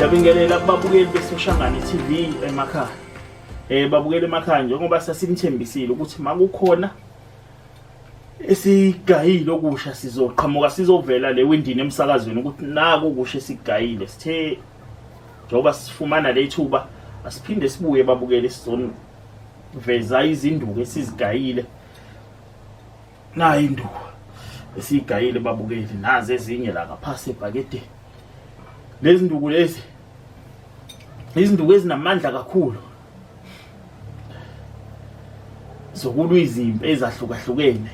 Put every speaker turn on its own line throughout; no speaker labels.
Siyabingelela kubabukeli beSoshangane TV emakhaya. Babukeli emakhaya, njengoba sasimthembisile ukuthi makukhona esigayile okusha sizoqhamuka sizovela le windini emsakazweni ukuthi naku okusha esigayile. Sithe njengoba sifumana le thuba asiphinde sibuye babukele sizoveza izinduku esizigayile. Nayi induku esiyigayile babukeli, nazi ezinye la ngaphasi ebhakedeni. Lezi nduku lezi izinduku ezinamandla kakhulu zokulwa izimpi ezahlukahlukene.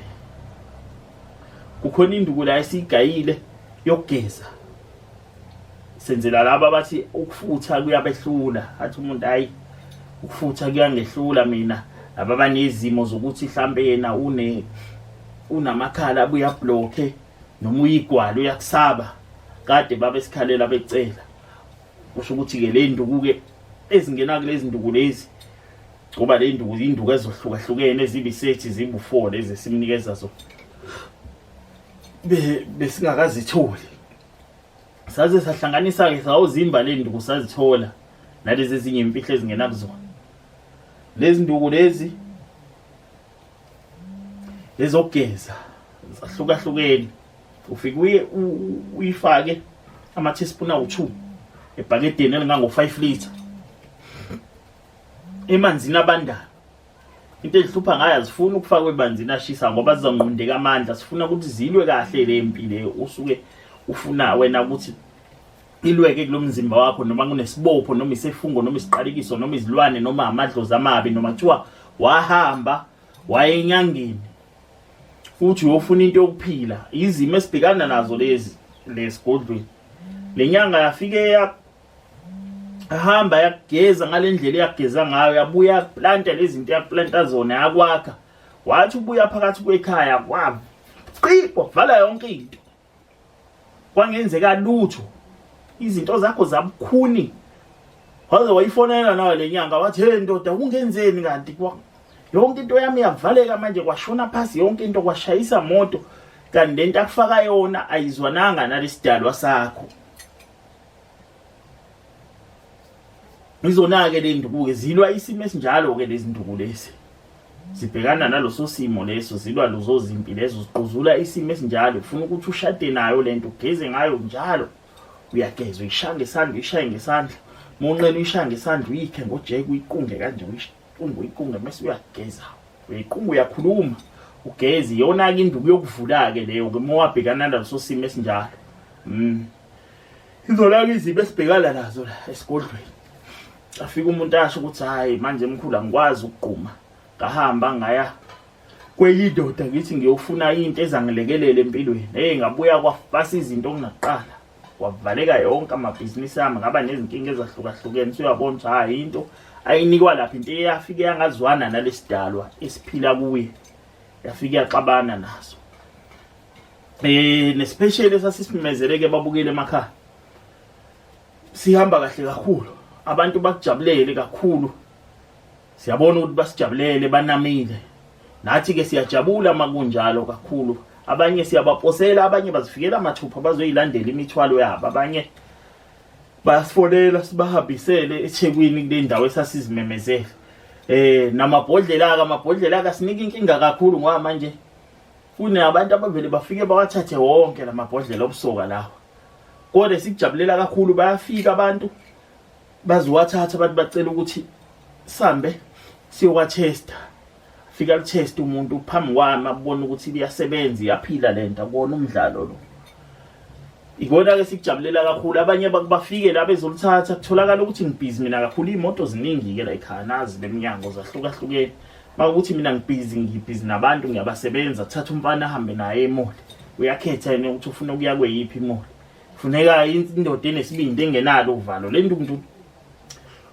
Kukhona induku la esiyigayile yokugeza, senzela laba abathi ukufutha kuyabehlula, athi umuntu hayi ukufutha kuyangehlula mina. Laba abanezimo zokuthi mhlambe yena unamakhala abuya blocke noma uyigwala uyakusaba, kade babesikhalela becela. Kusho ukuthi ke le nduku ke ezingena kulezi nduku lezi, ngoba le nduku induku ezohlukahlukene ezibisethi zibu4 lezi esimnikeza zona, besingakazitholi. Saze sahlanganisa ke sawuzimba le nduku sazithola nalezi ezinye imfihlo ezingena kuzona. Lezi nduku lezi lezokugeza zahlukahlukene, ufike uye uyifake ama teaspoon awu2 ebhakedeni elingango 5 liter emanzini abandayo. Into ezihlupha ngayo azifuni ukufakwa emanzini ashisa ngoba zizonqundeka amandla. Sifuna ukuthi zilwe kahle le mpi le usuke ufuna wena ukuthi ilweke kulomzimba wakho, noma kunesibopho noma isefungo noma isiqalekiso noma izilwane noma amadlozi amabi, noma kuthiwa wahamba waye enyangeni futhi uyofuna into yokuphila. Izimo esibhekana nazo lezi lesigodlweni. Le nyanga yafike yahamba yakugeza ngalendlela eyageza ngayo, yabuya yaplanta lezi zinto yaplanta zona, yakwakha. Wathi ubuya phakathi kwekhaya kwaqi kwavala yonke into, kwangenzeka lutho, izinto zakho zabukhuni. Waze wayifonela nawe le nyanga wathi hey ndoda kungenzeni kanti yonke into yami yavaleka manje, kwashona phasi yonke into, kwashayisa moto, kanti lento akufaka yona ayizwananga nalesidalwa sakho. Izona-ke le nduku-ke zilwa isimo esinjalo-ke lezi nduku lezi zibhekana naloso simo leso, zilwa lezo zimpi lezo, ziquzula isimo esinjalo. Ufuna ukuthi ushade nayo lento, ugeze ngayo njalo, uyageza uyishaya ngesandla, uyishaye ngesandla monqena, uyishaya ngesandla, uyikhe ngojeke, uyiqunge kanje, uyiqunge uyiqunge, mase uyageza uyiqunga, uyakhuluma ugeze. Iyona-ke induku yokuvula-ke leyo-ke uma wabhekana naleso simo esinjalo. Izona-ke izibi esibhekana nazo la esigodlweni. Afika umuntu asho ukuthi hayi manje mkhulu angikwazi ukugquma, ngahamba ngaya kwenye indoda ngithi ngiyofuna into ezangilekelela empilweni. Hey, ngabuya kwafasa izinto okunakuqala, kwavaleka yonke amabhizinisi ami, ngaba nezinkinga ezahlukahlukene. Usuyabona ukuthi hayi into ayinikwa lapha, into eyafike yangazwana nalesidalwa esiphila kuye, yafike yaxabana naso. Nespecial esasisimemezele ke babukele emakhaya sihamba kahle kakhulu, abantu bakujabulele kakhulu, siyabona ukuthi basijabulele banamile, nathi ke siyajabula makunjalo kakhulu. Abanye siyabaposela, abanye bazifikela mathupha bazoyilandela imithwalo yabo, abanye basifonela sibahambisele eThekwini kule ndawo esasizimemezele. Namabhodlela ke, amabhodlela akasinika inkinga kakhulu ngoba manje kunabantu abavele bafike bawathathe wonke lamabhodlela obusoka lawa. Kodwa sikujabulela kakhulu, bayafika abantu baziwathatha, abantu bacela ukuthi sambe siyowathesta. Fika lithest umuntu phambi kwami abone ukuthi iyasebenza, iyaphila lento, akubona umdlalo lo. Ikona ke sikujabulela kakhulu. Abanye bafike la bezolithatha, kutholakala ukuthi ngibhizi mina kakhulu, iy'moto ziningi-ke la ekhaya, nazi leminyango zahlukahlukene. Makuthi mina ngibhizi, ngibhizi nabantu ngiyabasebenza, thatha umfana ahambe naye emoli, uyakhetha yena ukuthi ufuna ukuya kweyiphi imoli. Funeka indoda enesibindi engenalo uvalo. Le nto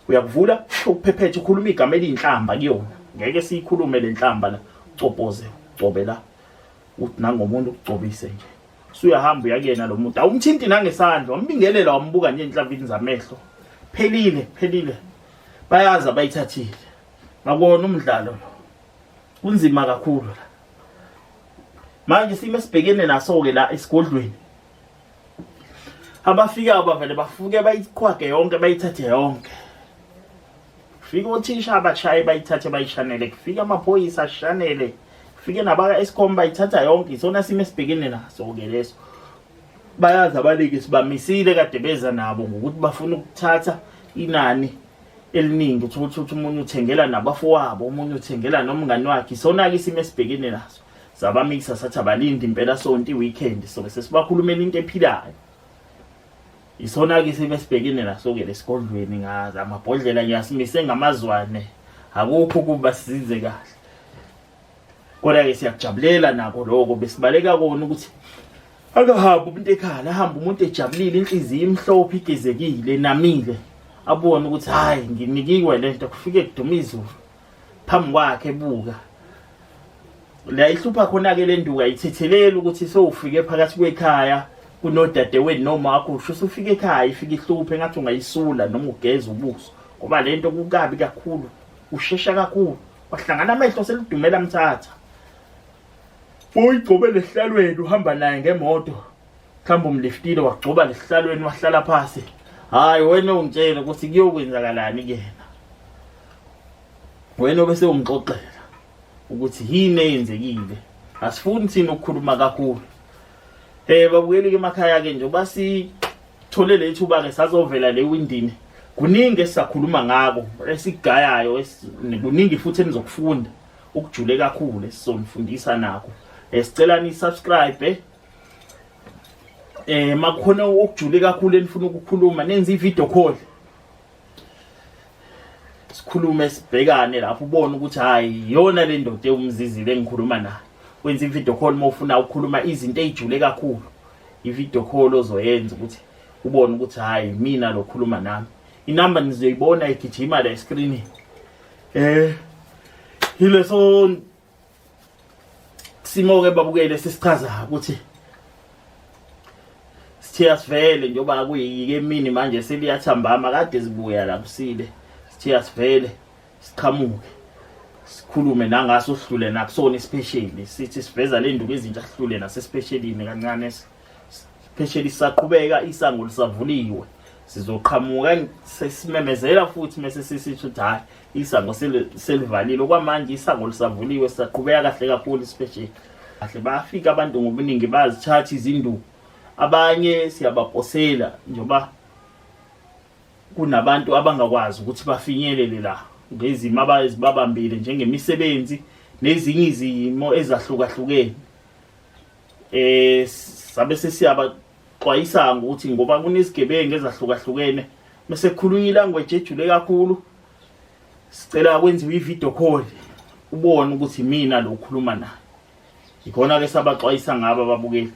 uyakuvula ukuphephetha, ukhuluma igama eliyinhlamba kuyona, ngeke siyikhulume le nhlamba la, ucobhoze ucobe la, uthi nangomuntu ukugcobise nje, usuyahamba uyakuyena lo muntu, awumthinti nangesandla, wambingelela wambuka nje enhlamvini zamehlo, phelile phelile, bayazi abayithathile. Ngakubona umdlalo lo kunzima kakhulu la. Manje isimo esibhekene naso-ke la esigodlweni, Abafikayo bavele bafuke bayiqhwage yonke bayithathe yonke. Kufika othisha abashaye bayithathe bayishanele, kufika amaphoyisa ashanele, kufike nabaka-Eskom bayithatha yonke. Isona simo esibhekene naso-ke leso. Bayazi abaliki sibamisile kade beza nabo ngokuthi bafuna ukuthatha inani eliningi uthole ukuthi omunye uthengela nabafowabo omunye uthengela nomngani wakhe isona-ke isimo esibhekene naso sabamikisa sathi abalindi impela sonto i-weekend sobe sesibakhulumela into ephilayo isona-ke isimo esibhekene naso-ke lesigodlweni ngazi amabhodlela ngiyasimise ngamazwane akukho ukuba sizinze kahle kodwa-ke siyakujabulela nako lokho besibaleka kona ukuthi akahambi umuntu ekhala ahambe umuntu ejabulile inhliziyo imhlophe igezekile namile abone ukuthi hayi nginikiwe lento kufike kuduma izulu phambi kwakhe ebuka la ihlupha khona-ke le nduku ayithetheleli ukuthi sowufike phakathi kwekhaya kunodadewenu noma wakho usho usufike ekhaya ifike ihluphe engathi ungayisula noma ugeze ubuso ngoba le nto kukabi kakhulu ushesha kakhulu wahlangana amehlo selidumela mthatha uyigcobe lehlalweni uhamba naye ngemoto mhlawumbe umliftile wagcoba lesihlalweni wahlala phasi hayi wena ungitshela ukuthi kuyokwenzakalani kuyena wena obese umxoxela ukuthi yini eyenzekile asifuni thina ukukhuluma kakhulu eh babukeli ke emakhaya ke njengoba sithole lethuba ke sazovela le windini kuningi esisakhuluma ngako esigayayo kuningi futhi enizokufunda ukujule kakhulu esizonifundisa nako eh, sicela ni subscribe eh, eh makukhona okujule kakhulu enifuna ukukhuluma nenze i-video call sikhulume sibhekane lapho ubone ukuthi hayi iyona le ndoda ewumzizile engikhuluma nayo wenza i-video call uma ufuna ukukhuluma izinto ey'jule kakhulu i-video call ozoyenza ukuthi ubone ukuthi hayi mina lo khuluma nami inamba nizoyibona igijima la escreenini eh yileso simo ke babukele sisichaza ukuthi sithe asivele njengoba kuyike emini manje seliyathambama kade sibuya la kusile sithe asivele siqhamuke sikhulume nangaso sihlule nakusona isipesheli sithi siveza le nduku ezintsha sihlule nasesipeshelini kancane Phesheli sisaqhubeka isango lisavuliwe sizoqhamuka sesimemezela futhi mese sisithi ukuthi hhayi isango selivalile okwamanje isango lisavuliwe sisaqhubeka kahle kakhulu isiphesheli kahle bayafika abantu ngobuningi bayazithatha izinduku abanye siyabaposela njengoba kunabantu abangakwazi ukuthi bafinyelele la ngezimo abazibabambile njengemisebenzi nezinye izimo ezahlukahlukene eh sabe sesiyabaxwayisa ngokuthi ngoba kunezigebengu ezahlukahlukene bese kukhulunywa ilanguage ejule kakhulu sicela kwenziwe i-video call ubone ukuthi mina lo ukhuluma naye ikhona ke sabaxwayisa ngabo ababukeli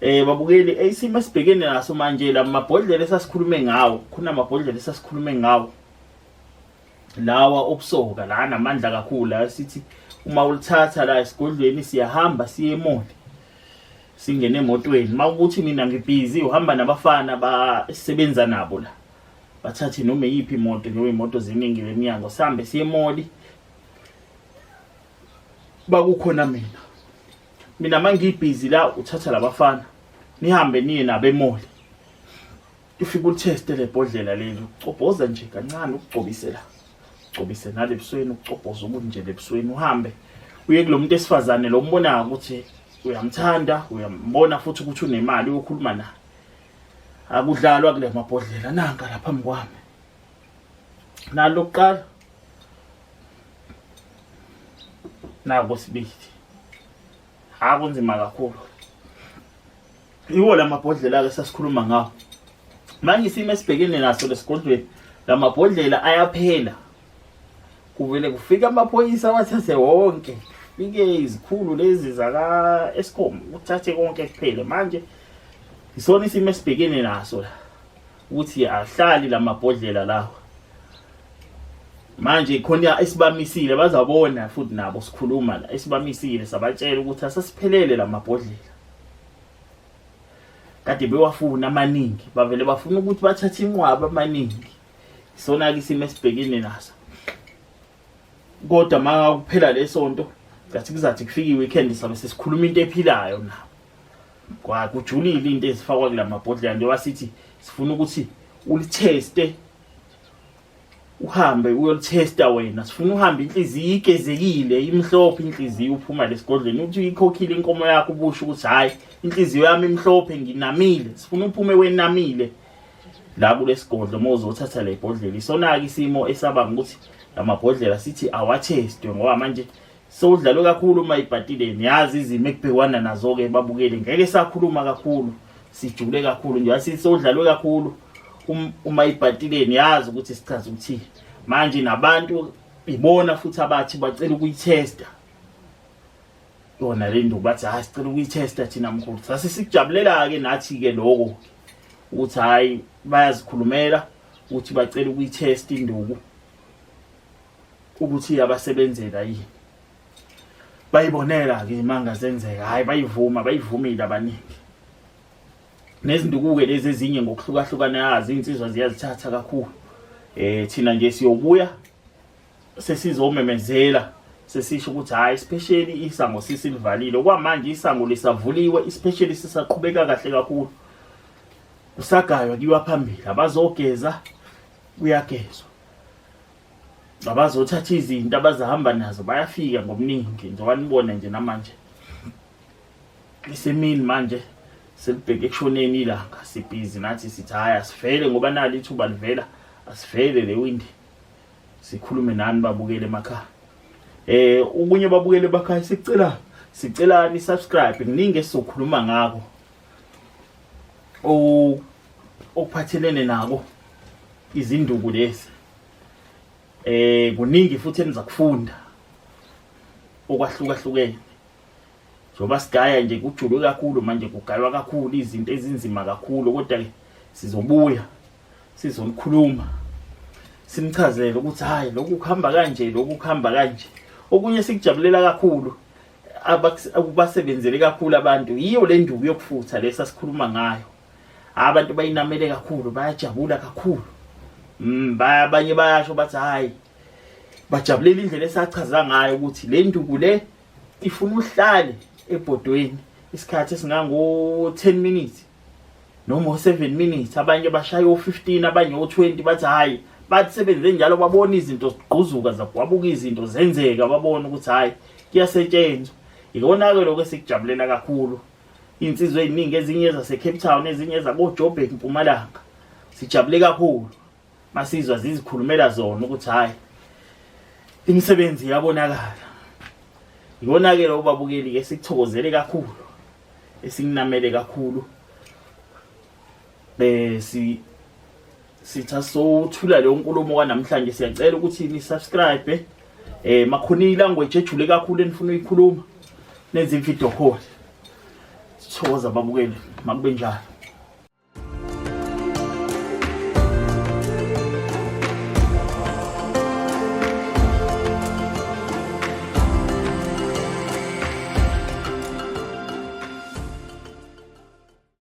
eh babukeli isimo esibhekene naso manje la mabhodlela esasikhulume ngawo khona amabhodlela esasikhulume ngawo lawa obusoka la namandla kakhulu la sithi uma ulithatha la esigodlweni siyahamba siye emoli singene emotweni uma ukuthi mina ngibhizi uhamba nabafana basebenza nabo la bathathe noma iyiphi imoto njengoba imoto ziningi leminyango sihambe siye emoli bakukhona mina mina mangibhizi la uthatha labafana nihambe niye nabo emoli Ufike ulitheste le bhodlela leli ucobhoza nje kancane ukugcobise la ugcobise nale busweni ucobhoza ubunje lebusweni uhambe uye kulo muntu esifazane lo mbonayo ukuthi uyamthanda uyambona futhi ukuthi unemali uyokhuluma naye akudlalwa kule mabhodlela nanka lapha phambi kwami nalo kuqala nako sibili akunzima kakhulu Iwo lamabhodlela ke sasikhuluma ngawo. Manje isimo esibhekene naso lesigodlweni lamabhodlela ayaphela. Kuvele kufika amaphoyisa awathathe wonke. Fike izikhulu lezi zaka Eskom kuthathe konke kuphele. Manje isona isimo esibhekene naso la ukuthi ahlali lamabhodlela lawa. Manje khona esibamisile bazabona futhi nabo sikhuluma la esibamisile sabatshela ukuthi asesiphelele lamabhodlela. Kade bewafuna amaningi bavele bafuna ukuthi bathathe inqwaba amaningi isona-ke isimo esibhekene naso kodwa uma kuphela lesonto ngathi kuzathi kufika i-weekend sabe sesikhuluma into ephilayo nabo Kwa kujulile into ezifakwa kulamabhodlela njengoba sithi sifuna ukuthi ulitheste uhambe uyolithesta wena sifuna uhambe inhliziyo igezekile imhlophe inhliziyo uphuma lesigodlweni uthi uyikhokhile inkomo yakho ubusho ukuthi hayi inhliziyo yami imhlophe nginamile sifuna uphume wenamile la kulesigodlo uma uzothatha le bhodlela isona-ke isimo esabanga ukuthi lamabhodlela sithi awathestwe ngoba manje sewudlalwe kakhulu uma ibhatile niyazi izimo ekubhekwana nazo-ke babukele ngeke sakhuluma kakhulu sijule kakhulu nje asithi sewudlalwe kakhulu um, uma ibhatile niyazi ukuthi sichaza ukuthi manje nabantu ibona futhi abathi bacela ukuyithesta yona le nduku bathi hayi sicela ukuyithesta thina mkhulu sase sikujabulela-ke nathi-ke loko ukuthi hhayi bayazikhulumela ukuthi bacela ukuyithesta induku ukuthi iyabasebenzela yini bayibonela-ke imanga zenzeka hhayi bayivuma bayivumile abaningi nezinduku-ke lezi ezinye ngokuhlukahlukana yazi iy'nsizwa ziyazithatha kakhulu um thina nje siyobuya sesizomemezela sesisho ukuthi hhayi isipesheli isango sisilivalile okwamanje isango lisavuliwe isipesheli sisaqhubeka kahle kakhulu kusagaywa kuyiwa phambili abazogeza kuyagezwa abazothatha izinto abazahamba nazo bayafika ngobuningi njengoba nibona nje namanje isemini manje selibheke ekushoneni ilanga sibhizi nathi sithi hhayi asivele ngoba nali ithuba livela asivele le windi sikhulume nani babukele emakhaya eh okunye babukele emakhaya sicela sicela ni subscribe kuningi esizokhuluma ngako okuphathelene nako izinduku lezi eh kuningi futhi eniza kufunda okwahlukahlukene njengoba sigaya nje kujulwe kakhulu manje kugaywa kakhulu izinto ezinzima kakhulu kodwa ke sizobuya sizonikhuluma simchazele ukuthi hayi lokhu kuhamba kanje lokhu kuhamba kanje okunye sikujabulela kakhulu abasebenzele kakhulu abantu yiyo le nduku yokufutha lesa sikhuluma ngayo abantu bayinamele kakhulu bayajabula kakhulu abanye bayasho bathi hayi bajabulela indlela esachaza ngayo ukuthi le nduku le ifuna uhlale ebhodweni isikhathi esingango 10 minutes noma o-7 minutes abanye bashaya o-15 abanye o-20 bathi hhayi bathi sebenze njalo babona izinto zigquzuka zagwabuka izinto zenzeka babona ukuthi hhayi kuyasetshenzwa ikona-ke lokho esikujabulela kakhulu iy'nsizwa ey'ningi ezinye ezase-cape town ezinye ezakojobhek mpumalanga sijabule kakhulu masizwa zizikhulumela zona ukuthi hhayi imisebenzi iyabonakala ikona-ke lokho babukeli-ke sikuthokozele kakhulu esinginamele kakhulu besi sitha sothula leyo nkulumo kanamhlanje siyacela ukuthi ni subscribe eh makhona ilanguage ejule kakhulu enifuna uyikhuluma nenze video call sithokoza babukeli makube njalo.